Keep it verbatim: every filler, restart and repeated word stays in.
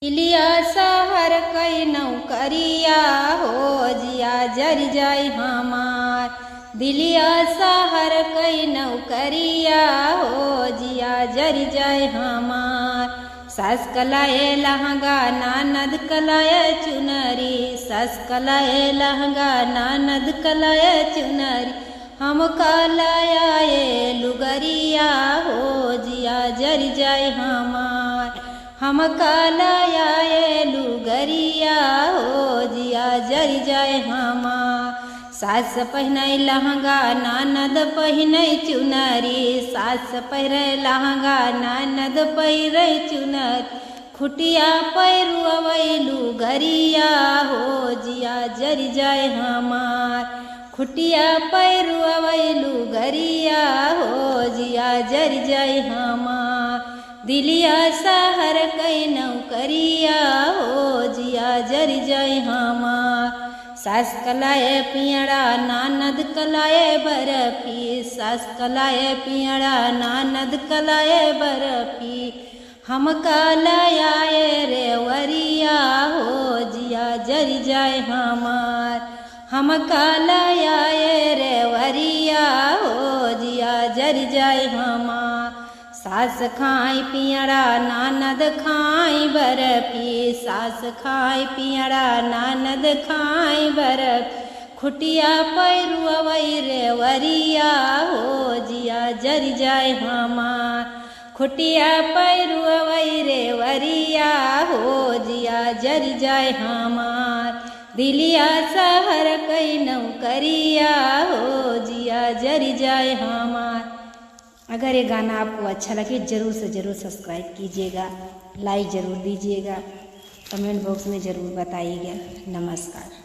दिलिया सहर कई नौकरिया हो जिया जरि जाई हमार। दिलिया सहर कई नौकरिया हो जिया जरि जाई हमार। सास कलाए लहंगा नानद कलाए चुनरी, सास कलाए लहंगा नानद कलाए चुनरी। हम कलाए लुगरिया हो जिया जरि जाई हमार। हम कलाए लुगरिया हो जिया जरि जाई हमार। सास पहिनै लहंगा नानद पहिनै चुनरी, सास पहिरै लहंगा नानद पहिरै चुनरी। खुटिया पैरुअवै लुगरिया हो जिया जरि जाई हमार। खुटिया पैरुअवै लुगरिया हो जिया जरि जाई हमार। दिलिया सहर कई नौकरिया हो जिया जरि जाई हमार। सास कलाए पियड़ा नानद कलाए बरफी, सास कलाए पियड़ा नानद कलाए बरफी। हम कलाए रेवरिया हो जिया जरि जाई हमार। हम कलाए रेवरिया हो जिया जरि जाई हमार। सास खाई पियड़ा नानद खाई बरफी, सास खाई पियड़ा नानद खाई बरफी। खुटिया पैरुअवै रेवरिया हो जिया जरि जाई हमार। खुटिया पैरुअवै रेवरिया हो जिया जरि जाई हमार। दिलिया सहर कई नौकरिया हो जिया जरि जाई हमार। अगर ये गाना आपको अच्छा लगे, जरूर से जरूर subscribe कीजिएगा, like जरूर दीजिएगा, comment box में जरूर बताइएगा। नमस्कार।